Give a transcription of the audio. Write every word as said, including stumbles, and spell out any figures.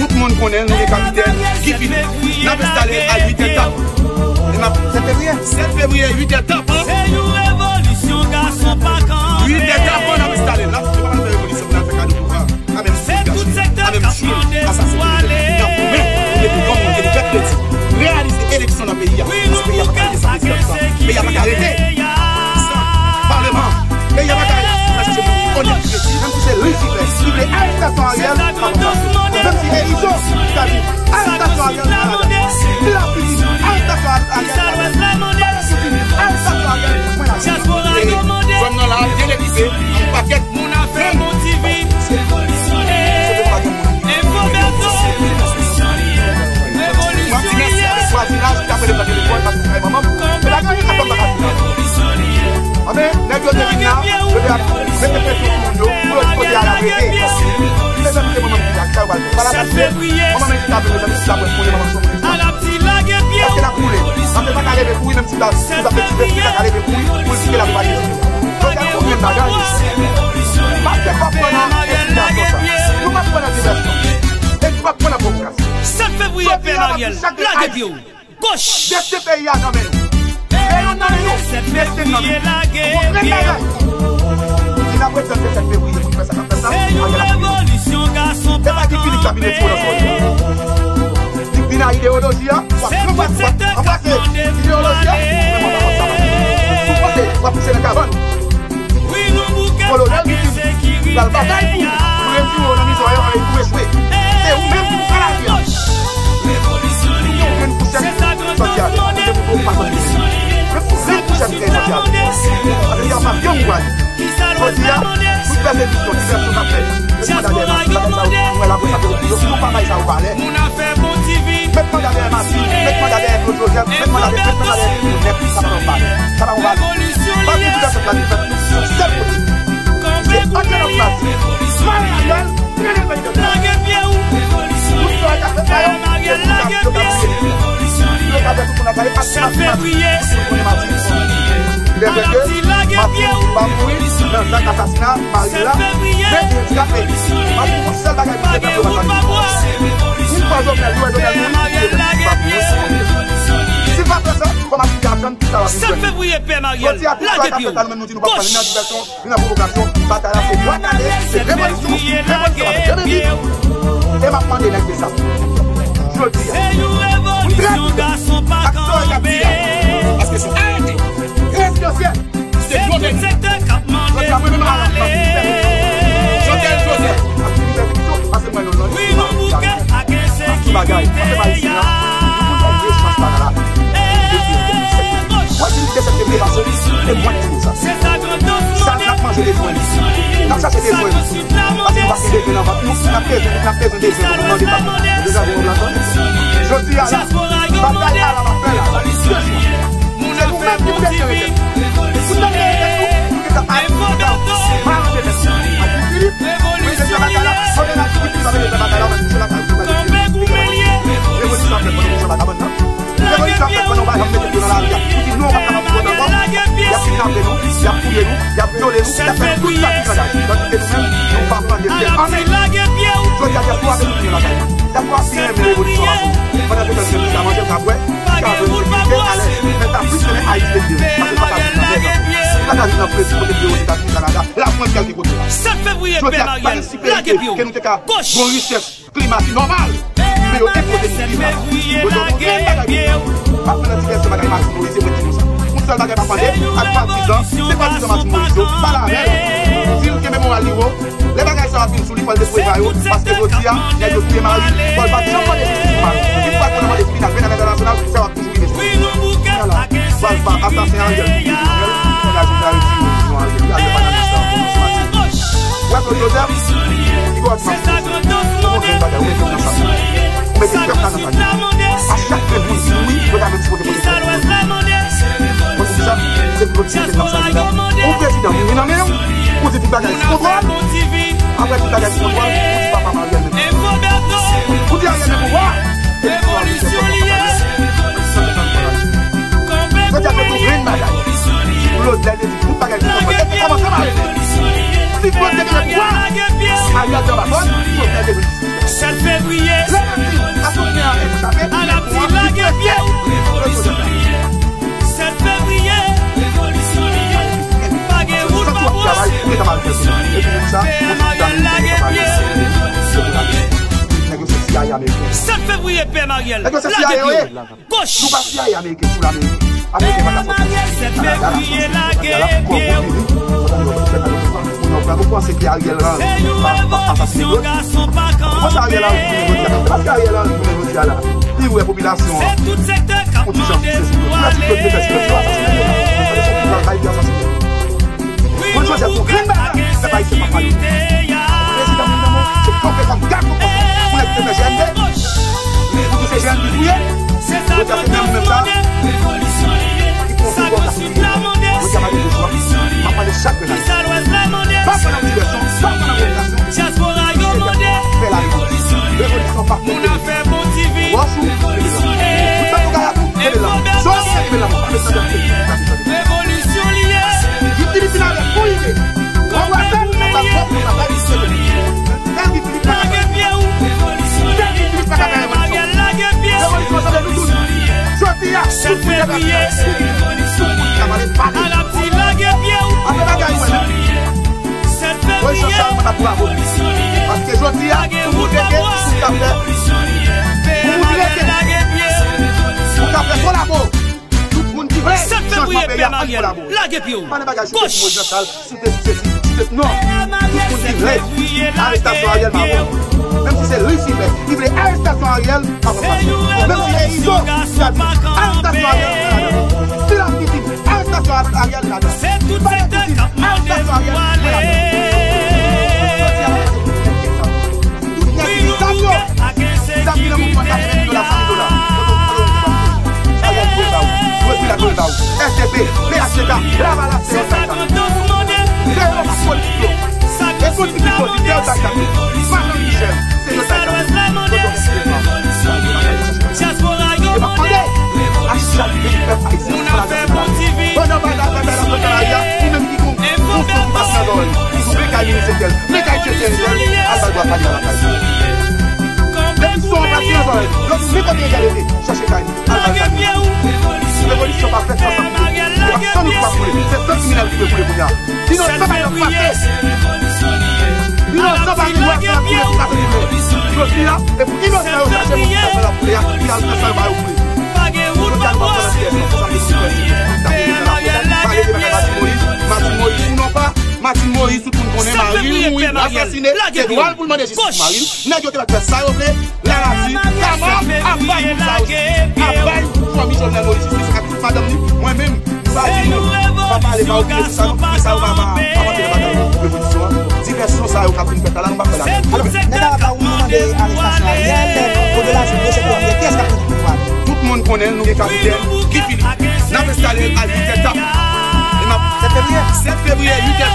Tout moun konnen nou gen kapitèn Guy Philippe. N ap enstale a uit è tap. E n ap, sèt fevriye. Sèt fevriye, uit è tap, an. Se yon revolisyon gason pa kanpe. Uit è tap, an, n ap enstale. N ap, nou pa pral fè revolisyon pou n al fè kado pouvwa a menm Swiss gason, a menm Swiss asasinen nou. N ap goumen pou mete yon moun ke nou pèp Ayiti reyalize eleksyon nan peyi a. Paske peyi a pa ka rete san prezidan. Peyi a pa ka rete san palman. Peyi a pa ka rete san prezidan. Menm si se Lisifè ki vle arestasyon Ariel, pa konn sa. Menm si Elizo ki ta di arestasyon Ariel, mwen ladann. Lapidi, arestasyon Ariel, mwen ladann. Arestasyon Ariel, mwen ladann. E zòn nan la, delekrize, yon pakèt moun ap fè bon ti vi. Mwen di mèsi avèk vwazinaj ki ap rele m nan telefòn, paske se kay manman m. Men pa gen anyen k ap fè m pa ka vin la. Anben, nèg yo te vin la, yo te ap mete presyon sou moun yo, pou yo di kote a la prete. Mezanmi, se manman m ki la, ki sa yo pral fè? Yo pral atak li? Manman m ki ta vin, mezanmi, ki ta pran konnen manman m son moun. Èske l ap boule? Paske l pa ka leve kouri, menm si l ta, si l ta fè ti vès, li pa ka leve kouri, pou l kite la pou pa Jezi. Jodi a, nou konprann bagay. Paske pa pran nan entimidasyon sa. Nou pa pran nan divèsyon. E nou pa pran nan pwovokasyon. Sèt fevriye, Pè Mariel, lage pye w. Goch! Desten peyi a nan men nou. E yo nan men nou. Desten nan men nou. Konprann bagay. Si n ap retann sèt fevriye pou n fè sa n ap fè sa, Ariel ap mouri. E pa Guy Philippe k ap vin retire w nan sa w ye a. Li vin a ideyoloji a, w ap pran pwòp, w ap anbrase ideyoloji a, ou menm w ap anbrase sa. Ou panse w ap pouse nan kabann. Kolonèl Guy Philippe pral batay pou, pou retire w nan mizè a, e pou echwe. Se ou menm ki pou pran lavi a. Ou gen pou chèf sòti a, se pou ou pa sòti. Men pou gen pou chèf ki sòti a. Paske se yon mafya ou pral. Jodi a, tout pèsekisyon, divèsyon k ap fèt, mèt manda dèyè mafya, bagay sa yo, nou wè laprès ap repli yo, si nou pa bay sa yo valè. Mèt manda dèyè Martine, mèt manda dèyè Claude Joseph, mèt manda dèyè, mèt manda dèyè tout moun nèt, sa pa yon valè. Sa pa yon valè. Pa gen divèsyon k ap fèt, se yon sèl kote. Se antre nan primati. Mare Ariel, trennen l peyi de Lage pye w. Tout sa k ap fèt la yo, se pou sa yo ka touye. Yo ka fè tout moun ap gade ak primati. Tout moun konnen Martine. Lè ke Martine pa mouri nan zak asasina mari l la, men li andikape. Martine, yon sèl bagay pou fè pèp yo pa mouri. Yon fwa Jovenel, yo wè Jovenel mouri, li pa mouri. Si l pa fè sa, fò Martine te atann pou sa l ap jwenn. Jodi a, tout sa k ap fèt la, nou menm nou di nou p ap pran li nan divèsyon, li nan pwovokasyon. Batay la se dwa gade, se revolisyon, revolisyon pa janm vin. E m ap mande nèg de sa. Jodi a, pou trèt ak sa yo k ap di a, paske se arete prezidansyèl. Se Jovenel. Jodi a, mwen menm, Alan, m ap vin fè Jovenel Joseph ap vin fè pito, paske mwen, non, non, li pa sou bagay. Mwen se pa isi a. Pou mwen, mwen chans pa la. Mwen di l te sèt fevriye pase, e mwen ki di nou sa. Sa n ap manje bezwen li. N ap chache bezwen li. Paske nou pa gen bezwen nan vant nou, n ap bezwen, n ap bezwen bezwen nou pou manje pa nou. Nou bezwen gwo lajan. Jodi a la, batay la, la, m ap fè la. Se nou menm ki pou deside tèt nou. Pou n deside tèt nou, nou gen tan al pou nou ta malande tèt nou. Ak Guy Philippe, pou l te fè batay la, kote n ap di Guy Philippe pa vle fè batay la, mwen di se lakay ou pa vle fè. Revolisyon ap fèt pandan nou chita nan kabann nan. Revolisyon ap fèt pandan nou pa janm mete pye nan lari a. Pou di non, ou pa kapab viv ankò. Y ap kidnape nou, y ap touye nou, y ap vyole nou, y ap fè nou tout sa ki grandaj. Tandike nou menm, nou pa mande pye anyen. Jodi a, dyaspora se nou ki gen lakay nou. Dyaspora si renmen revolisyon an, pandan se tan nou ka manje, nou ka bwè, nou ka jwenn sekirite, alèz, men sa plis renmen Ayiti ke Ayiti. Paske nou pa ka viv nan mèd ankò. Nou pa ka viv nan plezi kote nou ye Ozetazini, Kanada, Lafrans, kèlke kote. Jodi a, pa gen si peyi ke, ke nou te ka gon richès klima ki nòmal, men yo enpoze nou klima sa. Yo di w yon grenn bagay pou nou. M ap pran nan divèsyon bagay Martine Moïse, mwen di nou sa. Yon sèl bagay m ap mande ak patizan, se patizan Martine Moïse yo, pale avè l. Di l kenbe moral li wo. Lè bagay sa yo ap vin sou li, fò l deplwaye yo, paske jodi a, nèg yo touye mari l, fò l pa t janm mande jistis pou mari l. Yon fwa l konnen mande tribinal penal entènasyonal, sa yo ap toujou rive sou li. Kounye a la, pral pa asasen Ariel, Jovenel, kounye a Jovenel retire non Ariel, Ariel pa nan lis la ankò, non, se Martine. Ou wè Claude Joseph, ki gwo ap map, ou gon grenn bagay, ou mete w nan sa. Ou mete pèp la nan sa. A chak grenn moun ki mouri, yo ta vle di kote kote kòb. Mwen di sa, se Claude ki mete n ap sali la. Yon prezidan mouri nan men w, ou di tout bagay sou kontwòl. Apre tout bagay sou kontwòl, ou di papa m Ariel menm. Ou di Ariel menm pouvwa. Jodi a, nou grenn bagay. Claude, lè l te di tout bagay sou kontwòl. E te kòmanse pa Ariel. Si Claude te gen pouvwa, Ariel te anba kòd, Jovenel te vin. Sèt fevriye, lè Lage pye w. Revolisyon li ye. Sèt fevriye. Revolisyon li ye. Pa gen wout pa bwose. Revolisyon li ye. P M Ariel lage pye w. Revolisyon li ye. Sèt fevriye, P M Ariel lage pye w. Goch. Nou pa C I A ameriken sou Lamerik. Ameriken pa ka sòti. Sèt fevriye, lage pye w. Ou panse ke Ariel Henry pa, pa, pa asasinen lòt? Ou panse Ariel Henry tounen jodi a? Paske Ariel Henry tounen jodi a la, li wè popilasyon an. Ou ti jan sezi. Ou wè ti Claude Lepers, Claude yo asasinen yo. Ou panse ki pral bay li asasinen. Bon, jodi a, pou grenn bagay, pèp ayisyen pa pale. Prezidan Prezidan mwen, se konpetans gad pou konpetans. Pou nèg ki te fè G N D, pou di se G N D pou ye, yo di se menm, menm sa ki pran pouvwa w ka fini. Yo di a pa gen pouvwa. M ap mande chak grenn ayisyen. Pa pran nan divèsyon, pa pran nan provokasyon. Fè la revolisyon. Revolisyon pa fè wòch ou. Tout sa pou gaya tou, kenbe lanmò. Jodi a, kenbe lanmò. Pa met nan tèt peyi. Revolisyon li ye. Itilite la pou rive. Anbrase, anbrase, anbrase. Sèl Guy Philippe pa ka fè revolisyon. Sèl Guy Philippe pa ka fè revolisyon. Revolisyon, sa vle nou tout. Jodi a, tout moun k ap fè, tout moun k ap ale pale. Apre bagay ou wè menm. Revolisyon sa, mwen ap bravo. Paske jodi a, pou moutre ke ou ka fè, pou moutre ke ou ka fè kolabo. Tout moun ki vle chanjman peyi a, ann kolabo. Pa nan bagay sou Petro Jean Charles, sou Teti, sou Teti, non. Tout moun ki vle arestasyon Ariel, m ap bon. Menm si se Lucifer ki vle arestasyon Ariel, m ap bon. Menm si se Izo ki ap di arestasyon Ariel, m ap bon. Filas ki di arestasyon Ariel, m ap bon. Pandan ki di arestasyon Ariel, m ap bon. Tout nèg ki di zam yo, zam ki nan mouvman katreven mil dola, san mil dola. Ariel dwe ba ou, dwe pil a dwe ba ou. S D P, P H T K, Lavalas, se yo sa k ta. Se yo k ap politik yo. E tout ki pi politik, se yo sa k ta. Madan Michel, se yo sa k ta. Kote w mete pa. E m ap mande a chak grenn pèp ayisyen sou la dyaspo la. Pandan bagay, bagay la fèt nan lari a, ou menm ki gon, gon son ki pase nan zòrèy, ki di men kay minis entèl, men kay tcheke entèl, al bay bwa kale a lakay li. Depi son an pase nan zòrèy, yo di men kote entèl rete, chèche kay li, al bay kay li. Revolisyon pa fèt san san ki koule. San nou pa koule, se san kriminèl ki dwe koule kounye a. Inosan pa dwe pase. Inosan pa gen dwa fè koule pou pase koule. Jodi a, e pou inosan yo chache moun ki fè sa y ap fè a, ki al fè sa yo ba yo koule. Jodi a nou pa pran nan pyès, nou fè sa pou nou fè. Pale de bagay Martine Moïse, Martine Moïse ou non pa, Martine Moïse tout moun konnen mari l mouri, l asasinen, se dwa l pou l mande jistis pou mari l. Nèg yo te mèt fè sa yo vle, lanazi, lanmò ap bay moun sa yo jistis, ap bay fanmi Jovenel Moïse jistis ak tout madanm li. Mwen menm, m pa di nou, m pa pale, m pa okipe sou sa, non, men sa yo pa, pa, pa rantre nan bagay revolisyon an. Divèsyon sa yo k ap vin fèt la, la, nou pa fè ladann. Alò, nèg la pa ou mande arestasyon Ariel, popilasyon yo se premye, kiyès k ap pran pouvwa? Tout moun konnen l, nou gen kapitèn Guy Philippe. N ap enstale l a uit è tap. E n ap, sèt fevriye, uit è